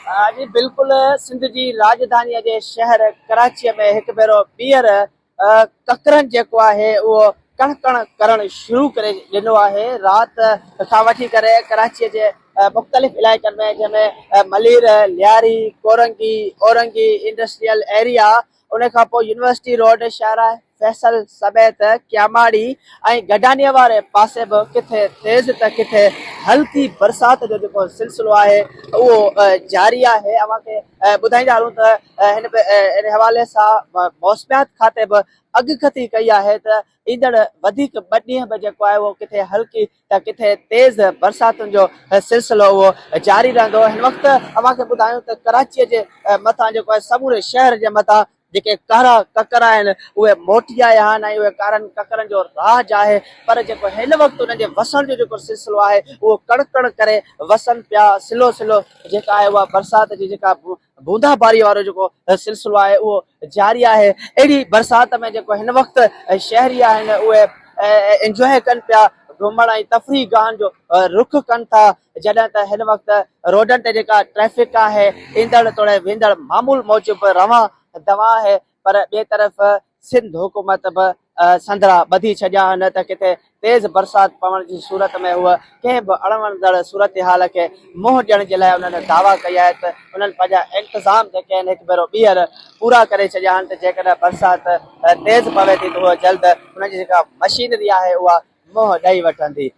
جي بلڪل سنڌ جي راڄڌاني جي شهر ڪراچي ۾ هڪ ڀيرو ٻيهر ڪڪرن جيڪو آهي اهو ڪڻ ڪڻ ڪرڻ شروع ڪري ڏنو آهي. رات کان وٺي ڪري ڪراچي جي مختلف علائقن ۾ جنهن ۾ ملير، لياري، ڪورنگي، اورنگي انڊسٽريل ايريا ان کان پوء يونيورسٽي روڊ، شاهراهه فيصل سميت ڪياماڙي ۽ گڊانيء واري پاسي به ڪٿي تيز ته ڪٿي هلڪي برسات جو جيڪو سلسلو آهي اهو جاري آهي. اوهان کي ٻڌائيندا هلون ته هن ان حوالي سان موسميات کاتي به اڳڪٿي ڪئي آهي ته ايندڙ وڌيڪ ٻه ڏينهن به جيڪو آهي اهو ڪٿي هلڪي ته ڪٿي تيز برساتن جو سلسلو اهو جاري رهندو. هن وقت اوهان کي ٻڌايون ته ڪراچيء جي مٿان جيڪو آهي سموري شهر جي مٿان جيڪي ڪارا ڪڪر آهن اهي موٽي آيا آهن ۽ اهي ڪارن ڪڪرن جو راڄ آهي پر جيڪو هن وقت انهن جي وسڻ جو جيڪو سلسلو آهي اهو ڪڻ ڪڻ ڪري وسن پيا سلو سلو جيڪا آهي اها برسات جي جيڪا بوندا باري وارو جيڪو سلسلو آهي اهو جاري آهي اهڙي برسات ۾ جيڪو هن وقت شهري آهن اهي انجواء ڪن پيا گهمڻ ۽ تفريح گاهن جو رخ ڪن ٿا جڏهن ته هن وقت روڊن تي جيڪا ٽريفڪ آهي ايندڙ توڙي ويندڙ معمول موجب روان دوان آهي پر ٻئي طرف سنڌ حڪومت به سندرا ٻڌي ڇڏيا آهن ته ڪٿي تيز برسات پوڻ جي صورت ۾ هوء ڪنهن به اڻوڻندڙ صورتحال کي منهن ڏيڻ جي لاء انهن دعويٰ ڪئي آهي ته انهن پنهنجا انتظام جيڪي آهن هڪ ڀيرو ٻيهر پورا ڪري ڇڏيا آهن ته جيڪڏهن برسات تيز پوي ٿي ته هوء جلد انهن جي جيڪا مشينري آهي اها منهن ڏئي وٺندي.